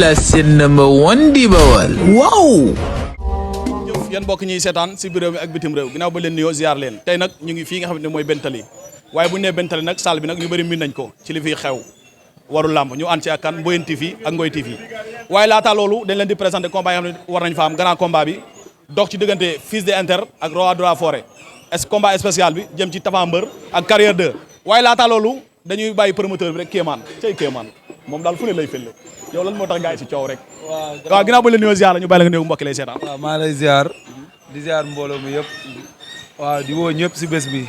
la seen number one di Bawal waaw. jëf yéen mbokk ñuy seetaan si biir réew mi ak bitim réew ginnaaw ba leen nuyoo ziar leen tey nag ñu ngi fii nga xam ne mooy Bentali waaye bu ñu nee Bentali nag salle bi nag ñu bëri miin nañ ko ci li fiy xew waru làmb ñu ànd ci ak kan Mboyeen TV ak Ngoy TV waaye laata loolu dañ leen di présenté combat yi xam ne war nañ fa am grand combat bi dox ci diggante Fils de Inter ak Roi de la Forêt est combat spécial bi jëm ci Tapha Mbeur ak Carrière 2 waaye laata loolu dañuy bàyyi promoteur bi rek Kéemaan cey Kéemaan moom daal fu ne lay fële yow lan moo tax gars yi si coow rek waaw ginnaaw ba leen nuyoo ziar la ñu bàyyi la nga néew mbokki lay seetaan waaw maa lay ziar di ziar mbooloo mi yëpp waaw di woo ñëpp si bés bi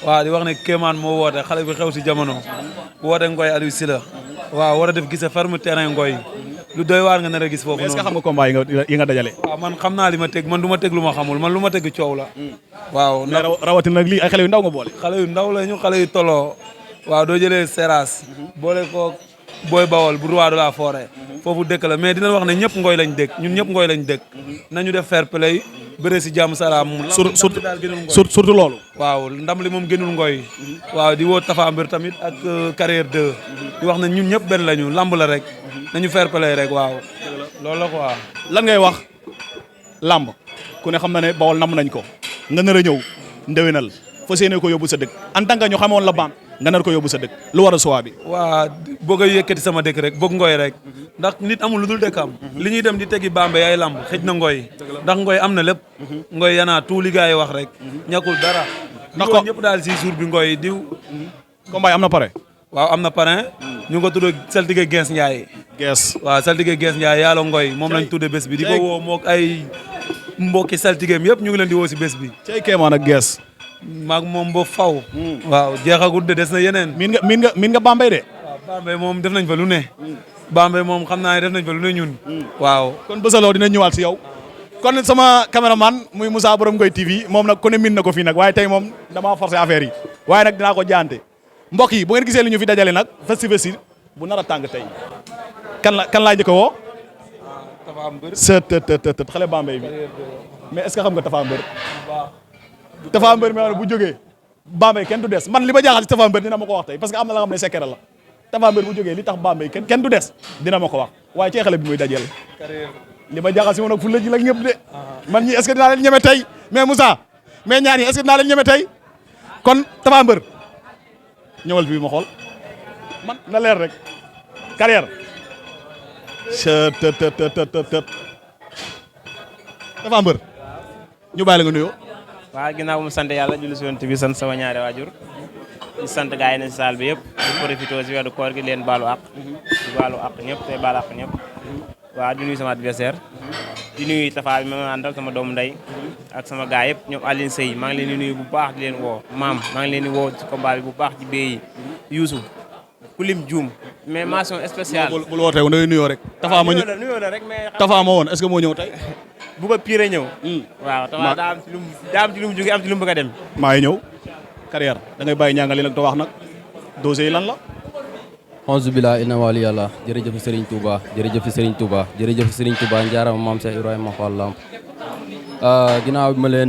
waaw di wax ne Kéemaan moo woote xale bi xew si jamono woote Ngoy Aliou Sylla waaw war a def gise ferme terrain Ngoy lu doy waar nga nar a gis foofu noonu. est-ce que xam nga combat yi nga dajale waaw man xam naa li ma teg man du ma teg lu ma xamul man lu ma teg coow la waaw mais rawatina nag lii ay xale yu ndaw nga boole xale yu ndaw la ñu xale yu tolloo waaw doo jëlee Seras boole ko Boy Bawol bu Roi de la Forêt foofu dëkk la mais dina wax ne ñëpp Ngoy lañ dëkk ñun ñëpp Ngoy lañ dëkk nañu def fair play bëre si jàmm salaam surtout loolu waaw ndam li moom gënul Ngoy waaw di woo Tapha Mbeur tamit ak Carrière 2 di wax ne ñun ñëpp benn lañu lamb la rek nañu fair play rek waaw loolu la quoi lan ngay wax lamb ku ne xam na ne Bawol nam nañ ko nga nar a ñëw ndewenal fas yéene ko yóbbu sa dëkk en tant que ñu xamoon la baan nga nar ko yóbbu sa dëkk lu war a suwaa bi waa bëgg a yëkkati sama dëkk rek bëgg Ngoy rek ndax nit amul lu dul dëkkam li ñuy dem di teggi Bambey ay lamb xëj na Ngoy ndax Ngoy am na lépp Ngoy yanaa tout li gars yi wax rek ñàkkul dara ndax ko ñëpp daal si jour bi Ngoy diw combat yi am na pare waaw am na parrain ñu ngi ko tudd saltige Gens Ndiaye waaw saltige Gens Ndiaye yàlla Ngoy moom lañ tudde bés bi di ko woo mook ay mbokki saltigeem yëpp ñu ngi leen di woo si bés bi cey Kéemaan ak Gees maag moom ba faw waaw jeexagul de des na yeneen miin nga Bambey de waaw Bambey moom def nañ fa lu ne Bambey moom xam naa ne def nañ fa lu ne ñun waaw kon bësaloo dina ñëwaat si yow kon sama caméraman muy Moussa borom Ngoy TV moom nag ku ne miin na ko fii nag waaye tey moom damaa forcé affaire yi waaye nag dinaa ko jaante mbokk yi bu ngeen gisee li ñu fi dajale nag festival bu nar a tàng tey kan laa njëkk a woo Tapha Mbeur sët xale Bambey bi mais est-ce que xam nga Tapha Mbeur Tapha Mbeur mi bu jógee Bambey kenn du des man li ma jaaxal ci Tapha Mbeur dina ma ko wax tey parce que am na la nga xam ne secret la Tapha Mbeur bu jógee li tax Bambey kenn du des dina ma ko wax waaye ci xale bi muy dajeel li ma jaaxal si moom nag fu la ji la ñëpp de man ñi est-ce que dinaa leen ñeme tey mais Moussa mais ñaar ñi est-ce que dinaa leen ñeme tey kon Tapha Mbeur ñëwal fii ma xool man na leer rek Carrière Tapha Mbeur ñu bàyyi la nga nuyoo waaw ginnaaw mu sant yàlla julli si yonent bi sant sama ñaari waajur di sant gars yi ne si salle bi yëpp di profité si weeru koor gi leen baalu àq di baalu àq ñëpp tey baalu àq ñëpp waaw di nuyu sama adversaire di nuyu Tapha bi ma nga àndal sama doomu ndey ak sama gars yëpp ñoom Aline Seye maa ngi leen di nuyu bu baax di leen woo maam maa ngi leen di woo ci combat bi bu baax ci béy yi Youssou kulim Dioum mais mention spéciale bul wootee woon day nuyoo rek Tapha ma nuyoo la rek mais Tapha ma woon est-ce que moo ñëw tey bu ko pire ñëw waaw Tapha daa am ci lu mu jóge am ci lu mu bëgg a dem maa ngi ñëw Carrière da ngay bàyyi ñàngal yi nag te wax nag dossier yi lan la onze bila ina wali yàlla jërëjëf Serigne Touba jërëjëf Serigne Touba jërëjëf Serigne Touba njaarama maam Cheikh Ibrahima Fall Lamp ginnaaw bi ma leen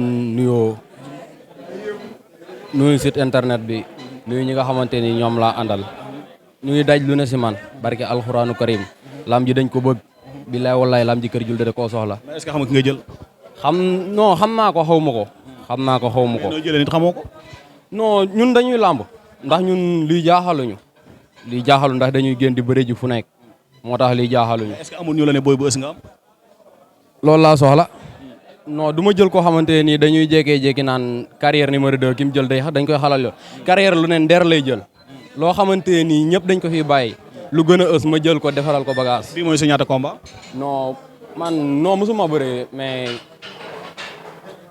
nuyu site internet bi nuyu ñi nga xamante ni ñoom laa àndal ñu ngi daj lu ne si man barke alxuraanu karim lam ji dañ ko bëgg billaay wallaay lam ji kër jul de koo soxla mais est-ce que xam nga ki ngay jël xam naa ko xaw ma ko xam naa ko xaw ma ko noo jëlee nit xamoo ko non ñun dañuy làmb ndax ñun liy jaaxaluñu ndax dañuy génn di bëre ji fu nekk moo tax liy jaaxaluñu est-ce que amul ñu la ne booy bu ës nga am loolu laa soxla non du ma jël koo xamante nii dañuy jékkee-jékki naan Carrière numéro 2 ki mu jël dañ koy xalal yoon Carrière lu ne ndeer lay jël loo xamante nii ñëpp dañ ko fi bàyyi lu gën a ës ma jël ko defaral ko bagage bii mooy sa ñaata combat non mosuma bëree mais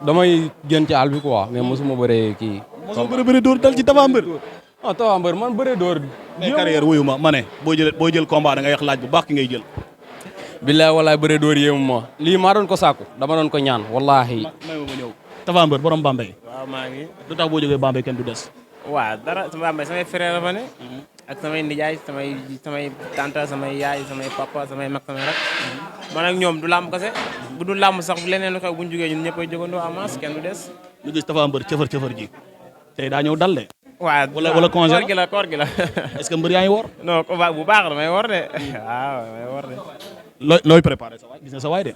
damay gën ci àll bi quoi mais mosuma bëree kii mosoo bëri dóor dal ci Tapha Mbeur ah Tapha Mbeur man bëree dóor mais Carrière wuyu ma ne boo jël combat da ngay wax laaj bu baax ki ngay jël billaay wallaay bëree dóor yéemu ma lii maa doon ko sàkku dama doon ko ñaan wallahi may ma ñëw Tapha Mbeur borom Bambey waaw maa ngi lu tax boo jógee Bambey kenn du des waaw dara sama Bambey samay frère la fa ne ak samay nijaay samay tante samay yaay samay papa samay mag samay rak man ak ñoom du làmb kese bu du làmb sax leneen lu xew bu ñu jógee ñun ñëpp ay jógandoo en masse kenn du des ñu gis Tapha Mbeur cëfër ji tey daa ñëw dal de waaw wala congé koor gi la est-ce que mbër yaa ngi woor. non bu baax damay woor de waaw damay woor de. looy préparé sa waay gis nga sa waay de.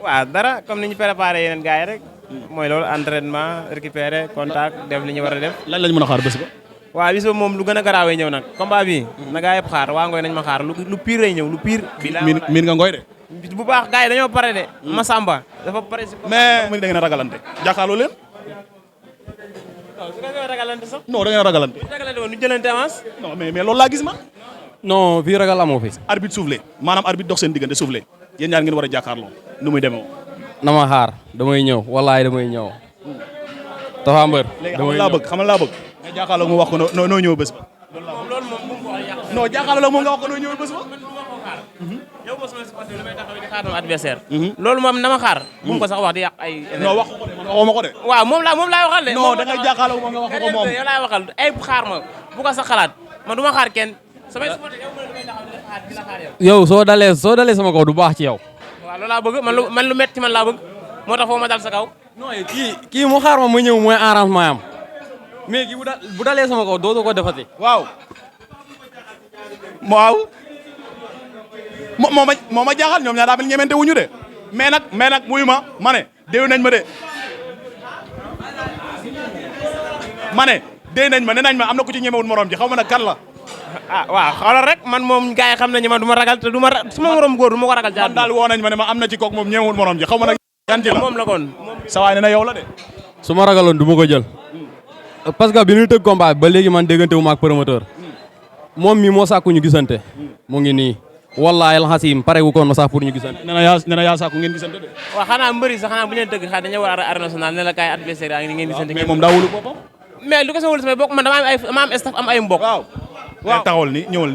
waaw dara comme ni ñu préparé yeneen gars yi rek. mooy loolu entraînement récupérer contact def li ñu war a def. lan lañ mën a xaar bés ba. waaw bis ba moom lu gën a garaawee ñëw nag combat bi na gaa yëpp xaar waa Ngoy nañ ma xaar lu pire lay ñëw lu pire. miin nga Ngoy de. bu baax gars yi dañoo pare de. Massamba dafa pare si. mais mu da ngeen a ragalante jàkkaarloo leen. non su fekkee ragalante sax. non da ngeen a ragalante. bu ragalante woon ñu jëlante avance. non mais loolu laa gis ma. non fii ragal amoo fi. arbitre soufflé maanaam arbitre dox seen diggante soufflé yéen ñaar ngeen war a jàkkaarloo nu muy demee woon. na ma xaar damay ñëw wallaay damay ñëw. Tapha Mbeur. damay ñëw léegi xamal laa bëgg. nga jàkkaarloo mu wax ko noo ñëw bés ba. loolu moom bu mu ko wax yàq. non jàkkaarloo moom nga wax ko noo ñëw bés ba. man du ma ko xaar. yow ma sama supporter damay taxaw di xaar sama adversaire. loolu moom na ma xaar. bu mu ko sax wax di yàq ay. non wax ko de man waxoo ma ko de. waaw moom laay waxal de. non da ngay jàkkaarloo moom nga wax ko moom. yow laay waxal ay xaar ma bu ko sax xalaat man du ma xaar kenn samay supporter yow damay taxaw di la xaar yow. yow soo dalee sama kaw du baax ci yow. waaw loolu laa bëgg man lu metti man laa bëgg moo tax foo ma dal sa kaw. non kii mu xaar ma ñëw mooy arrangement am mais kii bu dalee sama kaw dootoo ko defati. waaw moo ma jaaxal ñoom ñaar daa mel ñemente wuñu de mais nag muy ma ne déew nañ ma de déew nañ ma ne nañ ma am na ku ci ñemewul morom ji xaw ma nag kan la. waaw xoolal rek man moom gars yi xam nañu man du ma ragal te du ma suma morom góor du ma ko ragal. man daal woo nañ ma ne ma am na ci kook moom ñemewul morom ji xaw ma nag yan ci la moom la kon. sa waay ne na yow la de. su ma ragaloon du ma ko jël parce que bi ñuy tëgg combat ba léegi man déggante wu ma ak promoteur moom mi moo sàkku ñu gisante mu ngi nii wallaahi alxasim pare gu koon ma sax pour ñu gisante. nee na yaa sàkku ngeen gisante de. waaw xanaa mbëri sax xanaa bu ñu leen tëgg xanaa dañoo war a arène nationale ne la kaay adversaire yaa ngi ngeen gisante. mais moom daa wóolu boppam. mais lu ko sa wóolu samay bokk man dama am staff am ay mbokk. waaw taxawal ni ñëwal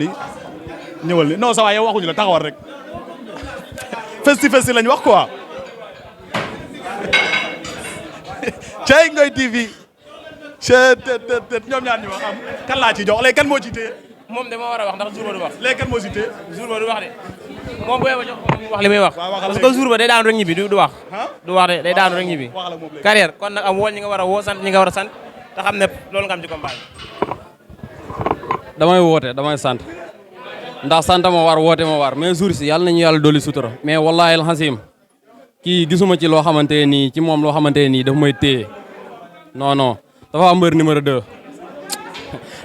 ni non sa waay yow waxuñu la taxawal rek festi lañ wax quoi. Cey Ngoy TV. ñoom ñaar ñu wax am kan laa ci jox léegi kan moo ci téye. moom de moo war a wax ndax jour ba du wax. léegi kan moo ci téye. jour ba du wax de moom bu ma jox ko mu wax li muy wax. waaw parce que jour ba day daanu rek ñibbi du wax. du wax de day daanu rek ñibbi. waxal ak moom léegi. carrière kon nag am woo ñi nga war a woo sant ñi nga war a sant te xam ne loolu nga am ci combat bi. damay woote damay sant ndax sant ma war woote ma war mais jour si yàlla nañu yàlla dolli sutura mais wallaahi alxasim kii gisuma ci loo xamante nii ci moom loo xamante nii daf may téye non Tapha Mbeur numéro 2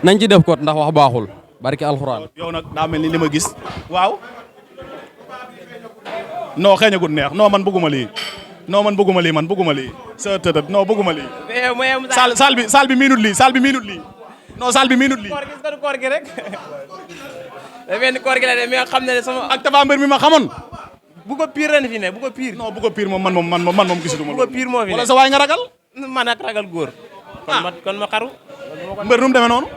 nañ ci def ko ndax wax baaxul barki alxuraan. yow nag daa mel ni li ma gis. waaw. non xeeñagut neex non man bëgguma lii. man bëgguma lii. sa tëtët non bëgguma lii. saal bi miinut lii non saal bi miinut lii. koor gi du koor gi rek. da mel ni koor gi la de mais xam ne sama. ak Tapha Mbeur mi ma xamoon. bu ko pire ren fi ne bu ko pire. non bu ko pire moom man moom gisatuma bu ko pire moo fi ne wala sa waay nga ragal. man ak ragal góor. kon ma xaru. Mbër nu mu demee noonu.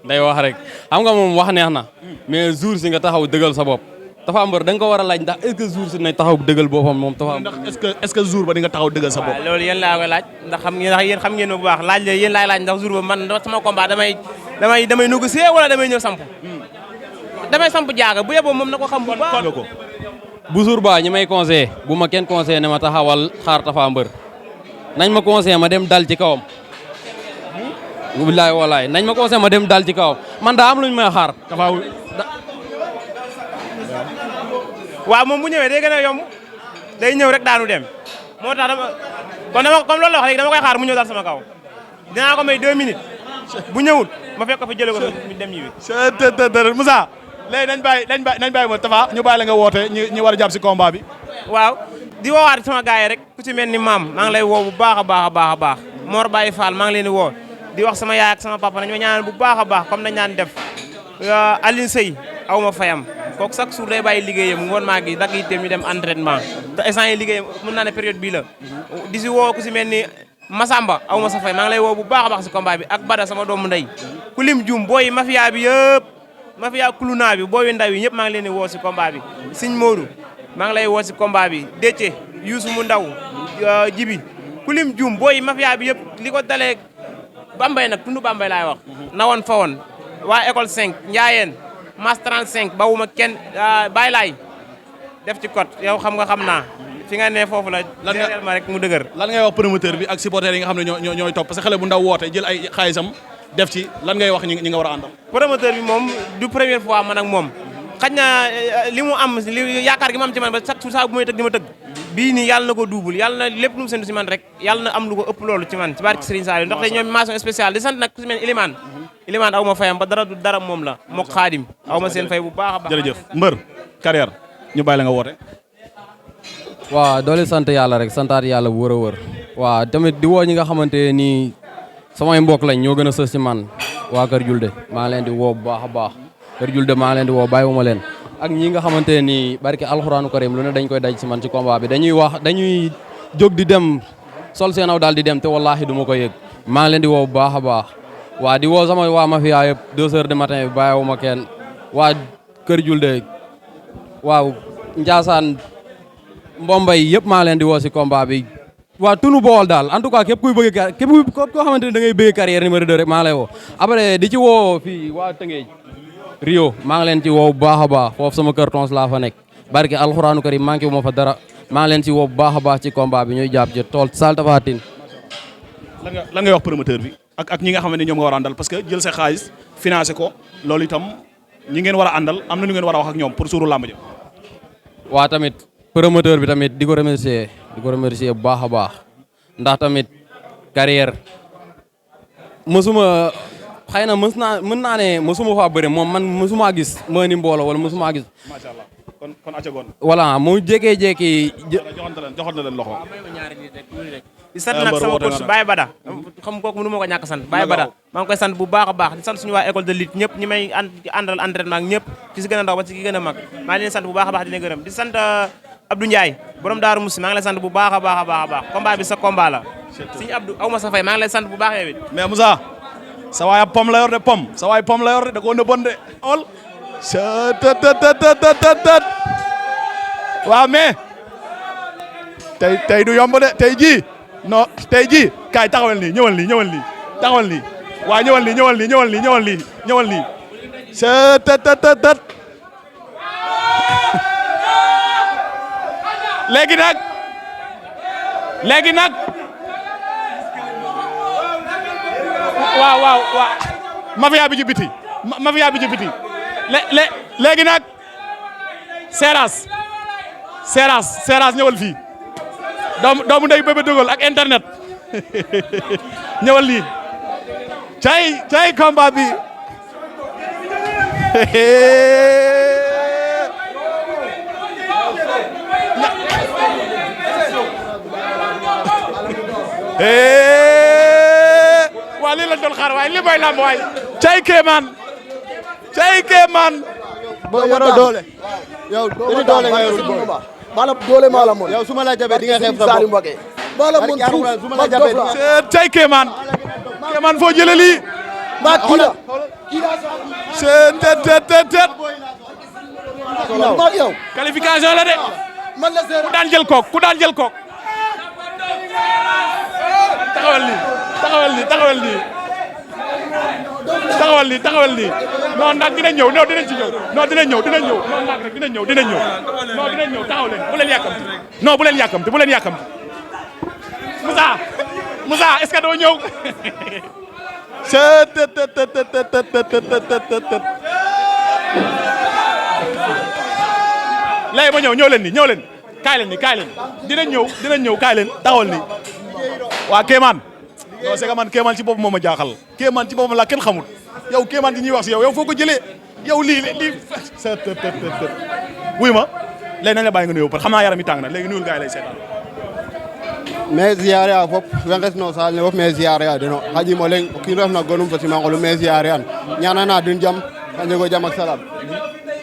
day wax rek xam nga moom wax neex na mais jour si nga taxaw dëggal sa bopp Tapha Mbeur da nga ko war a laaj ndax est-ce que jour si nañ taxaw dëggal boppam moom Tapha Mbeur. ndax est-ce que jour ba di nga taxaw dëggal sa bopp. waaw loolu yéen laa koy laaj ndax xam ngeen bu baax laaj la yéen laay laaj ndax jour ba man sama combat damay négocier wala damay ñëw samp. damay samp jaaga bu yeboo moom na ko xam bu baax. bu jour ba ñi may conseillé bu ma kenn conseillé ne ma taxawal xaar Tapha Mbeur nañ ma conseillé ma dem dal ci kawam. bilaay walaay nañ ma conseillé ma dem dal ci kawam man daa am luñ may xaar. waaw moom bu ñëwee day gën a yomb day ñëw rek daanu dem moo tax comme loolu la wax léegi dama koy xaar mu ñëw dal sama kaw dinaa ko may 2 minutes bu ñëwul ma fekk ko fi jëlee ko fi dem ñibbi. Moussa léegi nañ bàyyi ma Tapha ñu bàyyi la nga woote ñi war a jàpp si combat bi. waaw di woowaat sama gars yi rek ku ci mel ni maam maa ngi lay woo bu baax a baax Mor Baye Fall maa ngi leen di woo di wax sama yaay ak sama papa nañu ma ñaanal bu baax a baax comme nañ daan def Aline Seye aw ma fayam kooku chaque jour day bàyyi liggéeyam ngoon maa gi dagg yitteem ñu dem entraînement te instant yi liggéeyam mën naa ne période bii la di si woo ku si mel ni Massamba aw ma sa fay maa ngi lay woo bu baax a baax si combat bi ak Bada sama doomu ndey ku lim jum booy mafia bi yëpp mafia kuluna bi booy ndaw yi ñëpp maa ngi leen di woo si combat bi Sëñ Modou maa ngi lay woo si combat bi Déthié Youssou mu ndaw Jibi ku lim jum booy mafia bi yëpp li ko dalee Bambey nag tundu Bambey laay wax na woon fa woon waa école 5 Ndiayeen Mas 35 bawuma kenn bàyyi laay def ci code yow xam naa fi nga ne foofu la. lan ma rek mu dëgër. lan ngay wax promoteur bi ak supporters yi nga xam ne ñooy topp parce que xale bu ndaw woote jël ay xaalisam def ci lan ngay wax ñi nga war a àndal. promoteur bi moom du première fois man ak moom xaj na li mu am li yaakaar gi mu am ci man ba chaque saa bu may tëgg di ma tëgg bii nii yàlla na ko duubul yàlla na lépp lu mu sentu si man rek yàlla na am lu ko ëpp loolu ci man ci barke Serigne Saliou ndax tey ñoom mention spéciale di sant nag ku si mel Ilimane aw ma fayam ba dara du dara moom la mook Xaadim aw ma seen fay bu baax a baax. jërëjëf mbër carrière ñu bàyyi la nga woote. waaw doole sant yàlla rek santaat yàlla bu wër a wër waaw tamit di woo ñi nga xamante nii samay mbokk lañ ñoo gën a sës ci man waa Kër Julde maa ngi leen di woo bu baax a baax Kër Julde maa ngi leen di woo bàyyiwuma leen ak ñi nga xamante nii barke alxuraanu karim lu ne dañ koy daj ci man ci combat bi dañuy jóg di dem sol seen aw daal di dem te wallaahi du ma ko yëg maa ngi leen di woo bu baax a baax waa di woo sama waa mafia yëpp 2 heures du matin bi bàyyiwuma kenn waa Kër Julde waaw Njaasaan Mbombay yëpp maa leen di woo si combat bi waa tunu bool daal en tout cas képp kuy bëgg képp koo xamante ni da ngay bëgg carrière numéro 2 rek maa lay woo après di ci woo fii waa Tëngéej Rio maa ngi leen ci woo bu baax a baax foofu sama kër tons laa fa nekk barke alxuraanu karim manqué wu ma fa dara maa ngi leen ci woo bu baax a baax ci combat bi ñuy jàpp ci tool Sal Tapha Tine. lan ngay wax promoteur bi ak ñi nga xam ne ñoom nga war a àndal parce que jël sa xaalis financé ko loolu itam ñi ngeen war a àndal am na lu ngeen war a wax ak ñoom pour suuru làmb ji. waa tamit promoteur bi tamit di ko remercier bu baax a baax ndax tamit carrière mësuma xëy na mën naa ne mësuma faa bëre moom man mësuma gis ma ni mbooloo wala mësuma gis. macha allah kon accagoon. voilà mu jékki-jékki. joxoon na leen loxo. di sant nag sama coach Baye Bada xam kooku mënu ma ko ñàkk sant Baye Bada maa ngi koy sant bu baax a baax di sant suñu waa école de lutte ñëpp ñi may àndal entraînement ak ñëpp ci si gën a ndaw ba ci ki gën a mag maa ngi leen sant bu baax a baax di leen gërëm di sant Abdou Ndiaye borom Daaru Moussi maa ngi lay sant bu baax a baax a baax a baax combat bi sa combat la Serigne Abdou aw ma sa fay maa ngi lay sant bu baax yow it mais Moussa sa waay pom la yor de pom sa waay pom la yor de da koo nëbboon de ol tët waaw mais tey du yomb de tey jii non tey jii kaay taxawal nii ñëwal nii taxawal nii waa ñëwal nii tët léegi nag waaw mafia bi ci biti léegi nag Seras ñëwal fii doomu ndey Bébé Dégol ak internet ñëwal lii cay combat bi waa lii lañ doon xaar waaye li mooy lamb waay cay kéemaan boo yoroo doole yow dañu doole nga yorul booy maanaam doole maa la mën yow su ma la jabee di nga xeeb sa bopp maa la mën su ma la jabee cay kéemaan foo jëlee lii maa kii la tet maa yow qualification la de man la ku daan jël kook taxawal lii non nag dinañ ñëw non dinañ ci ñëw non dinañ ñëw non nag rek dinañ ñëw taxaw leen bu leen yàkkamti Moussa est-ce que doo ñëw léegi ma ñëw leen kaay leen dinañ ñëw kaay leen taxawal nii waa Kéemaan non c'est que man Kéemaan ci boppam moo ma jaaxal Kéemaan ci boppam la kenn xamul yow Kéemaan ci ñuy wax si yow foo ko jëlee yow lii wuy ma léegi nañ la bàyyi nga nuyoo parce que xam naa yaram yi tàng na léegi nuyul gars yi lay seetaan mais ziare a fop wenges no sal ne fop mais ziare a deno xaƴimo leŋ o kiin refna gonum fo simangolu mais ziare an ñaanana den jam a njego jam ak salam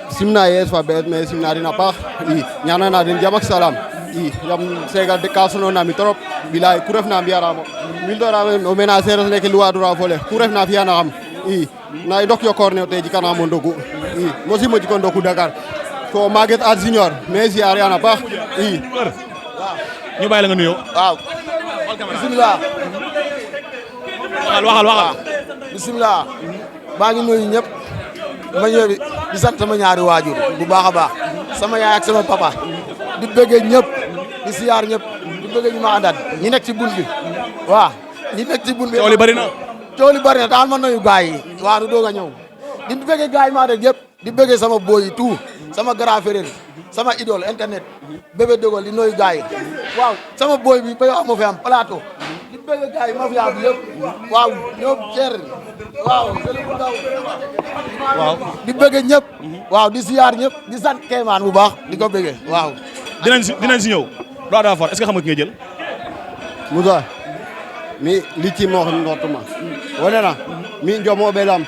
simna yees fa bees mais simna den a paax i ñaanana den jam ak salam i yam sega ka sonona mi trop bilay ku refna mbiyaramo mildorame o mena sereer leke luwadura fo le ku refna fiyanaxam i na dok yo koor ne te jikanamo ndogu i mosimo jiko ndoku Dakar fo Maguette Ad Junior mais ziare an a paax i ñu bàyyi la nga nuyoo waaw bisimilah waxal bisimilah maa ngi nuyu ñëpp ma ñëw di sant sama ñaari waajur bu baax a baax sama yaay ak sama papa di bëggee ñëpp di siyaar ñëpp di bëggee ñu ma àndaat ñi nekk ci bun bi waaw ñi nekk ci bun bi coow li bari na coow li bari na daal ma nuyu gars yi waaw du doog a ñëw di bëggee gars yi maa def yëpp di bëggee sama boy yi tout sama grand frère sama idole internet bébé dogal di nuyu gars yi waaw sama boy bi ba ma fi am plateau di bëggee gars yi ma fi am yëpp waaw ñoom cer waaw waaw di bëggee ñëpp waaw di siyaar ñëpp di sant Kéemaan bu baax di ko bëggee waaw dinañ si ñëw Roi de la Forêt est-ce que xam nga ki nga jël Moussa mi liccimo notuma wonena mi jomoɓe lam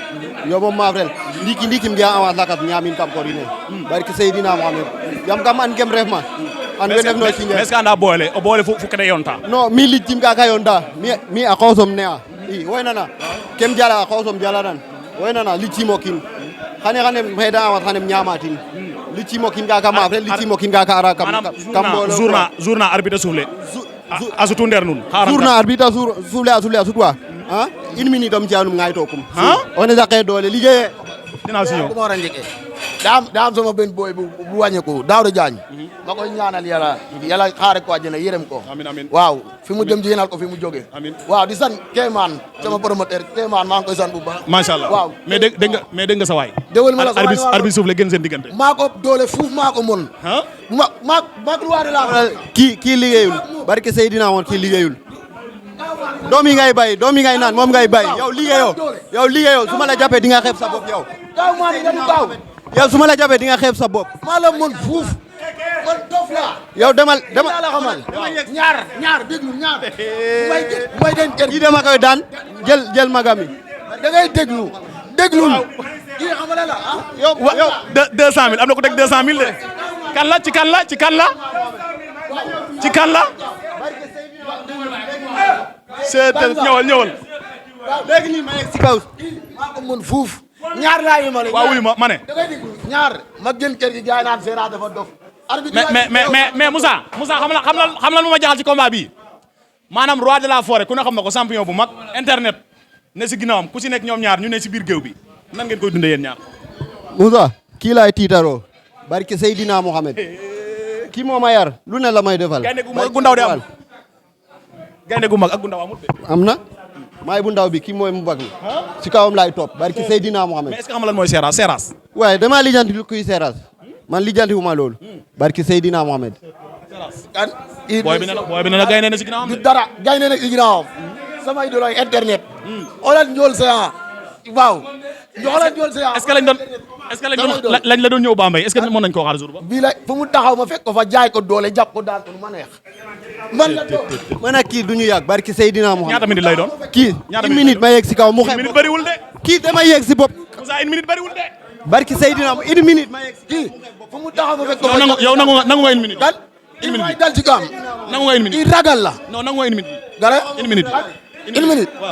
yomo mafrel ndiki mbiya avance lakas ñamin kam korine barke Seydina Mohamed yam kam an kem refma an we ndefno signé est-ce que anda boole o boole fu kede yonta non mi liccim kaka yonta mi a xoosom ne a i woynana kem jala a xoosom jalanan woynana liccimo kin xane xeeda avance xanem ñamatin liccimo kin kaka mafrel liccimo kin kaka ara kam mbolo journal arbitre soufflé a sutu nder nun journal arbitre soufflé a sutwa une minute om cianum ngay tokum one saqe doole liggéeye dinaa si ñëw ku ma war a njëkkee daa am sama benn boy bu wàññeeku Daouda Diagne ma koy ñaanal yàlla xaare ko àjjana yërëm ko amiin waaw fi mu jëm jigéenal ko fi mu jógee amiin waaw di sant Kéemaan sama promoteur Kéemaan maa ngi koy sant bu baax macha allah waaw mais dégg nga sa waay déwal ma la sa waay arbitre soufflé gën seen diggante maa ko doole fuuf maa ko mën maa Roi de la Forêt kii liggéeyul barke Seydina woon kii liggéeyul doom yi ngay bay doom yi ngay naan moom ngay bay yow liggéeyoo su ma la jàppee di nga xeeb sa bopp yow gaaw maa ni dañu gaaw yow su ma la jàppee di nga xeeb sa bopp maa la mën fuuf man dof la yow demal la xamal ñaar déglu ñaar may den kër kii dama koy daan jël magami da ngay déglul kii xamala la yow 200000 am na ko teg 200000 de ci kan la c'est ñëwal léegi nii ma yegg si kaw maa ko mën fuuf ñaar laa yemale waaw wuyu ma ne da ngay déglu ñaar ma gën kër gi gaay naan Seera dafa dof mais Moussa xam la lu ma jaxal ci combat bi maanaam Roi de la Forêt ku ne xam na ko champion bu mag internet ne si ginnaawam ku si nekk ñoom ñaar ñu ne si biir géew bi nan ngeen koy dundee yéen ñaar Moussa kii laay tiitaroo barke Seydina Mohamed kii moo ma yar lu ne la may defal gaynde gu mag gu ndaw de am gaynde gu mag ak gu ndaw amul de am na maay bu ndaw bi kii mooy mu bag mi si kawam laay topp barke Seydina Mohamed mais est-ce que xam nga lan mooy Seras waaye damaa lijjanti lu kuy Seras man lijjanti wu ma loolu barke Seydina Mohamed kan booy bi ne na gaynde na si ginnaawam du dara gaynde nag si ginnaawam sama idole ay internet xoolal njool Seera waaw xoolal njool Seera est-ce que lañ la doon ñëw Bambey est-ce que mën nañ koo xaar jour ba bii la fu mu taxaw ma fekk ko fa jaay ko doole jàpp ko daal ko nu ma neex man la doon man ak kii du ñu yàgg barke Seydina Mohamed ñaata minute lay doon kii une minute ma yegg si kaw mu xeeb minute bëriwul de kii dama yegg si bopp Moussa une minute bëriwul de barke Seydina une minute ma yegg si kii fu mu taxaw ma fekk ko fa yow nangu nga une minute dal une minute dal ci kaam nangu nga une minute kii ragal la non nangu nga une minute dara une minute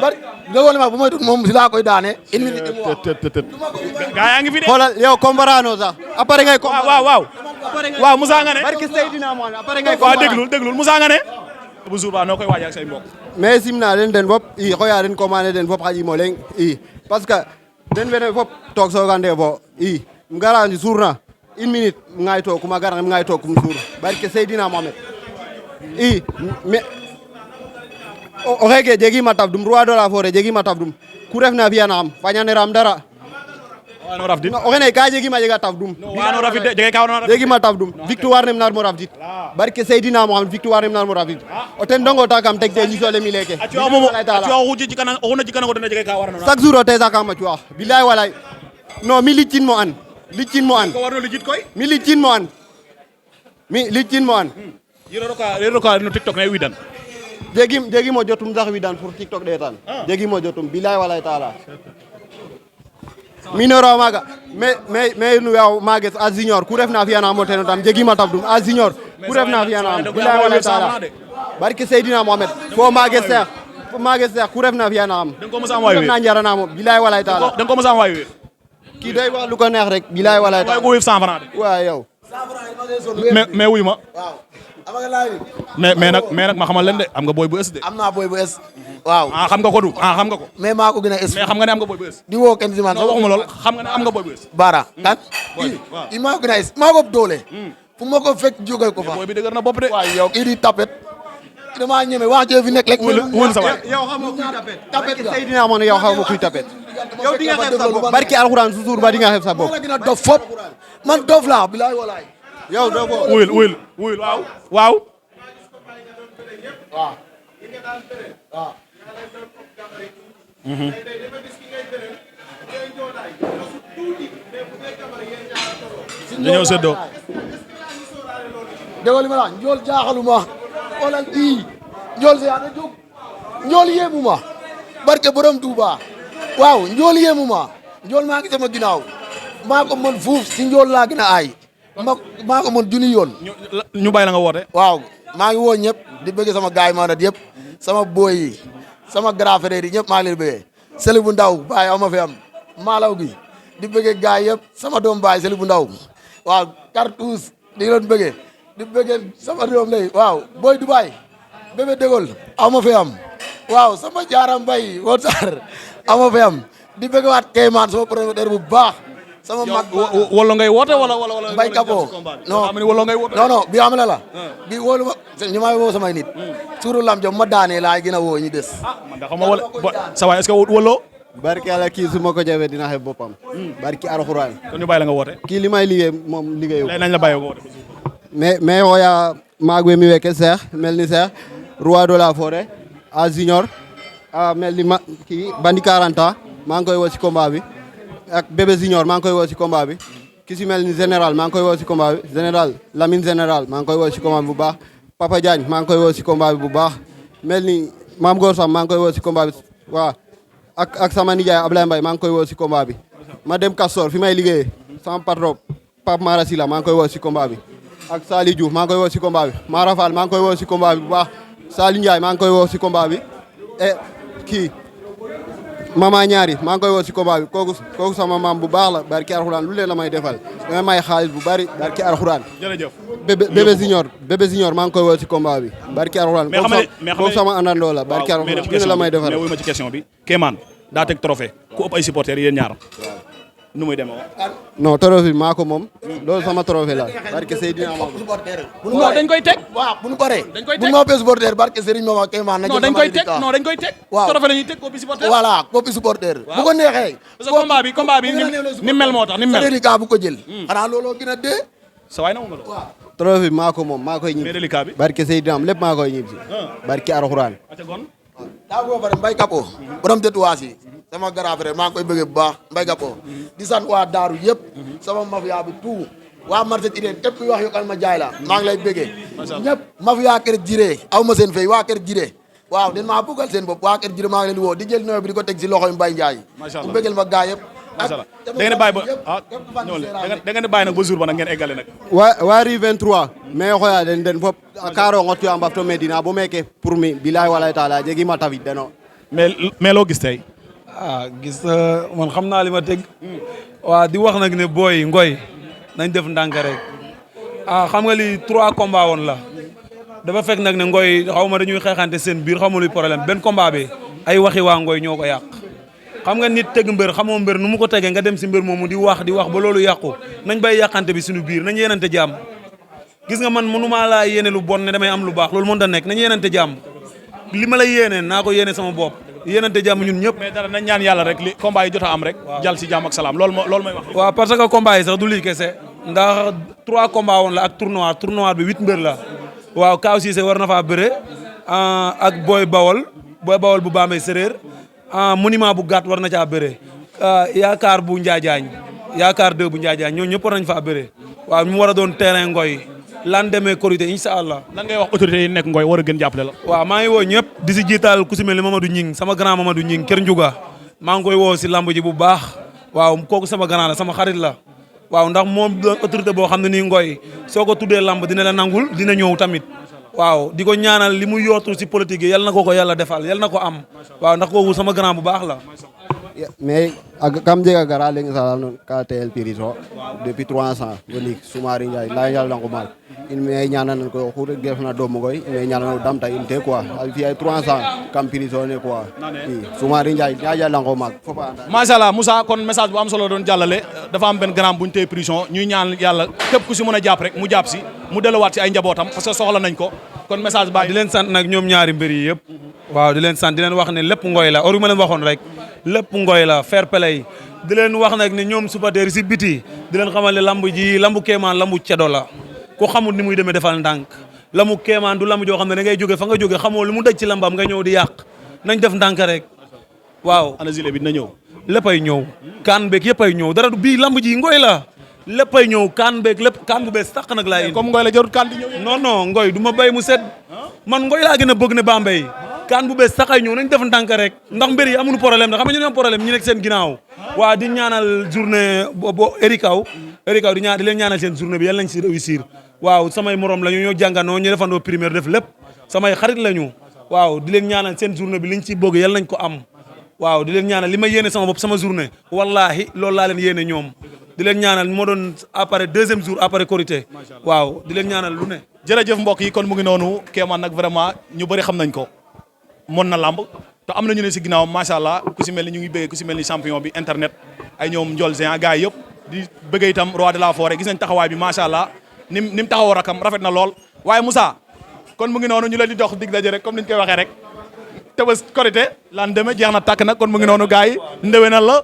bari dogoon ma bu may tut moom si laa koy daane une minute gaa yaa ngi fi de xoolal yow comparano sax après ngay waaw Moussa nga ne barke Seydina Mohamed après ngay waaw déglul Moussa nga ne bu jour ba noo koy waaj ak say mbokk mais simna den fop i xoya den commandé den fop xaƴimo leŋ i parce que den wene fop took soogande fo i um gara suurna une minute um ŋaay tookum a gara um ŋaay tookum suur barke Seydina Mohamed i mais o xeeke jegim a tafdum Roi de la Forêt jegim a tafdum ku refna fiyanaxam fañaneram dara wano rafdit o xene ka jegim a jega tafdum wano rafid de jege ka warna rafid jegim a tafdum victoire nem nar mo rafdit barke Seydina Mohamed victoire nem nar mo rafdit o ten dongo ta kam teg te ñisole mi leke a cuwa xuji jikana o xuna jikana ko tene jege ka warna chaque jour o tesa kam a cuwax bilaay walay non mi liccin mo an ko warno lijit koy mi liccin mo an yero ka no TikTok ne widan jegim o jotum sax widan pour TikTok ɗetan jegim o jotum bilaay walay taala minoro maga mais nu yaw mages a junior ku refna fiyanamo teno tam jegima tafdum a junior ku refna fiyanam bilaay walay taala barke Seydina Mohamed fo mages seex ku refna fiyanam na njaranamo bilaay walay taala dang ko mos am waay kii day wax lu ko neex rek bilaay walay taala ko wéef 100 francs de waaw yow mais wuy ma waaw amaga laay mais nag ma xamal leen de am nga booy bu ës de am naa boy bu es waaw xam nga ko du xam nga ko mais maa ko gën a es mais xam nga ne am nga booy bu ës di woo kenn si man non waxuma lool xam nga ne am nga booy bu ës Bara kan i maa ko gën a es maa ko doole fu ma ko fekk jógal ko fa booy bi dëgër na bopp de waaw yow kii di tapet damaa ñeme wax jee fi nekk rek. wul sa waay yow xam nga kuy tapet nga Seydina moo ne yow xam nga kuy tapet yow di nga xeeb sa bopp barki alxuraan su suur ba di nga xeeb sa bopp la gën a dof fop man dof laa bilaay walaay yow doo ko wuyul waaw waaw dañoo séddoo déggoo li ma la njool jaaxaluma xoolal bii njool si yaata jóg njool yéemu ma barke borom Touba waaw njool yéemu ma njool maa ngi sama ginnaaw maa ko mën fuuf si njool laa gën a aay maa ko mën junni yoon ñu bàyyi la nga woote waaw maa ngi woo ñëpp di bëgg sama gaay ma nat yëpp sama boy yi sama grand frère yi ñëpp maa ngi leen di bëggee seli bu ndaw baay aw ma fi am maalaw gi di bëggee gaay yëpp sama doom baay seli bu ndaw waaw cartouche di leen bëggee di bëggee sama doom lay waaw boy Dubaay bébé dégol aw ma fi am waaw sama jaaram bay woon sar aw ma fi am di bëgg waat Kéemaan sama promoteur bu baax sama mag wala ngay woote wala Mbaye Kapo non wala ngay woote non bi xam la la bi wóolu ma ñu may woo samay nit suuru lam jom ma daanee laay gën a woo ñu des man da xam wala sa waay est-ce que wolo barki yàlla kii su ma ko jafee dina xeeb boppam barki alxuraan kon ñu bàyyi la nga woote kii li may liggéey moom liggéeyu lay nañ la bàyyi nga woote mais hoya maagwe mi weke Cheikh mel ni Cheikh roi de la forêt a junior a mel ni ma kii bandi 40 ans maa ngi koy woo si combat bi ak bébé junior maa ngi koy woo si combat bi ki si mel ni général maa ngi koy woo si combat bi général Lamine général maa ngi koy woo si combat bi bu baax Papa Diagne maa ngi koy woo si combat bi bu baax mel ni Mame Gor Sam maa ngi koy woo si combat bi waaw ak sama nijaay Ablaye Mbaye maa ngi koy woo si combat bi ma dem Castor fi may liggéeyee sama patron Pape Mara Sila maa ngi koy woo si combat bi ak Sali Diouf maa ngi koy woo si combat bi Mara Fall maa ngi koy woo si combat bi bu baax Sali Ndiaye maa ngi koy woo si combat bi et kii Mama Ñaari maa ngi koy woo si combat bi kooku sama maam bu baax la barki alxuraan lu leen la may defal damay may xaalis bu bari barki alxuraan jërëjëf bébé junior maa ngi koy woo si combat bi barki alxuraan kooku sama àndandoo la barki alxuraan lu leen la may defal mais wuy ma ci question bi Kéemaan daa teg trophée ku ëpp ay supporters yéen ñaar nu muy demee non trophée bi maa ko moom loolu sama trophée la barke Seydina non dañ koy teg waaw bu ñu paree dañ koy bu teg ñu noppee supporter barke Serigne Mama Kéemaan na non dañ koy teg non dañ koy teg waaw trophée la ñuy teg ko bi supporter voilà coppi supporter bu ko neexee parce que combat bi ni mel moo tax ni mel reliquat bu ko jël xanaa looloo gën a dee sa waay na mu mel trophée bi maa ko moom maa koy mais ñibbi reliquat bi barke Seydina lépp maa koy ñibbi barke alxuraan ate gon daa boo pare Mbaye Kapo borom tatuwaas yi sama grand frère maa ngi koy bëggee bu baax Mbaye Kapo di sant waa daaru yëpp sama mafia bi tout waa marché idée képp kuy wax yokkal ma jaay la maa ngi lay bëggee ñëpp mafia kër jiree aw ma seen fay waa kër jiree waaw den maa buggal seen bopp waa kër jiree maa ngi leen di woo di jël noo bi di ko teg si loxoy Mbaye Ndiaye di bëggal ma gaa yëpp macha allah da ngeen di bàyyi ba ñëw da ngeen di bàyyi nag ba jour ba nag ngeen eggale nag wa rue 23 mais xoya den fop karo ngotu am bafto medina bo meke pour mi bilaay walay taala jegi ma tawit deno mais loo gis tey gis man xam naa li ma teg waaw di wax nag ne booy ngoy nañ def ndànk rek xam nga li 3 combats woon la dafa fekk nag ne ngoy xaw ma dañuy xeexante seen biir xaw ma luy problème benn combat bi ay waxi waa ngoy ñoo ko yàq xam nga nit teg mbër xamoo mbër nu mu ko tegee nga dem si mbër moomu di wax ba loolu yàqu nañ bay yàqante bi suñu biir nañ yéenante jàmm gis nga man mënumaa laa yéene lu bon ne damay am lu baax loolu mën da nekk nañ yéenante jàmm li ma la yéene naa ko yéene sama bopp yéenante jàmm ñun ñëpp mais dara nañ ñaan yàlla rek li combat yi jot a am rek jàll si jàmm ak salaam loolu mooy wax waaw parce que combat yi sax du lii kese ndax 3 combats woon la ak tournoi bi 8 mbër la waaw Kaaw Cissé war na faa bëre ak Boy Bawol bu Bambey séréer monument bu gàtt war na caa bëre yaakaar bu Njaajaañ yaakaar 2 bu Njaajaañ ñoo ñëpp war nañ faa bëre waaw mu war a doon terrain ngoy lan demee korité incha allah lan ngay wax autorité yi nekk ngoy war a gën jàppale la waaw maa ngi woo ñëpp di si jiital ku si mel ni Mamadou Ñing sama grand Mamadou Ñing kër Njuga maa ngi koy woo si lamb ji bu baax waaw kooku sama grand la sama xarit la waaw ndax moom doon autorité boo xam ne nii ngoy soo ko tuddee lamb dina la nangul dina ñëw tamit waaw di ko ñaanal li mu yootu si politique yi yal na ko yàlla defal yal na ko am waaw ndax kooku sama grand bu baax la mais kam jega gara leng sala non ka tel prison depuis 3 ans woni Soumari Ndiaye la yalla ko mal in me ñanan ko xur def na dom ngoy me ñanan dam ta inte quoi fi ay 3 ans kam prison ne quoi Soumari Ndiaye yalla ko mag fofa macha allah Moussa kon message bu am solo doon jàllale dafa am benn grand buñ tey prison ñuy ñaan yàlla képp ku si mën a jàpp rek mu jàpp si mu delluwaat si ay njabootam parce que soxla nañ ko kon message baa di leen sant nag ñoom ñaari mbër yi yëpp waaw di leen sant di leen wax ne lépp ngoy la or ma leen waxoon rek lépp ngoy la fair play di leen wax nag ne ñoom supporters si biti di leen xamal ne lambu ji lambu Kéemaan lambu ceddo la ku xamul ni muy demee defal ndànk lambu Kéemaan du lambu joo xam ne da ngay jóge fa nga jóge xamoo lu mu daj ci lambam nga ñëw di yàq nañ def ndànk rek waaw ana zile bi dina ñëw léppay ñëw kaan beeg yëppay ñëw dara du bii lambu ji ngoy la léppay ñëw kaan beeg lépp kaan bu bees tax nag laa indi comme ngoy la jarut kaan di ñëw non non ngoy du ma béy mu set man ngoy laa gën a bëgg ne Bambey kaan bu bees taxay ñëw nañ def ndànk rek ndax mbir yi amuñu problème da xam nga ñu ne am problème ñu nekk seen ginnaaw waa di ñaanal journée bo Erikaw di leen ñaanal seen journée bi yàlla nañ si réussir waaw samay morom la ñu ñoo jànganoo ñu defandoo primaire def lépp samay xarit la ñu waaw di leen ñaanal seen journée bi liñ ci bëgg yàlla nañ ko am waaw di leen ñaanal li ma yéene sama bopp sama journée wallahi loolu laa leen yéene ñoom di leen ñaanal moo doon après 2e jour après Korité waaw di leen ñaanal lu ne jërëjëf mbokk yi kon mu ngi noonu Kéemaan nag vraiment ñu bëri xam nañ ko mën na lamb te am na ñu ne si ginnaaw macha allah ku si mel ni ñu ngi bëggee ku si mel ni champion bi internet ay ñoom Ndiol Géant gars yi yëpp di bëggee itam roi de la forêt gis nañ taxawaay bi macha allah ni mu taxawoo rakam rafet na lool waaye Moussa kon mu ngi noonu ñu leen di dox dig daje rek comme ni ñu koy waxee rek te bés Korité lan demee jeex na tàkk nag kon mu ngi noonu gars yi ndewenal la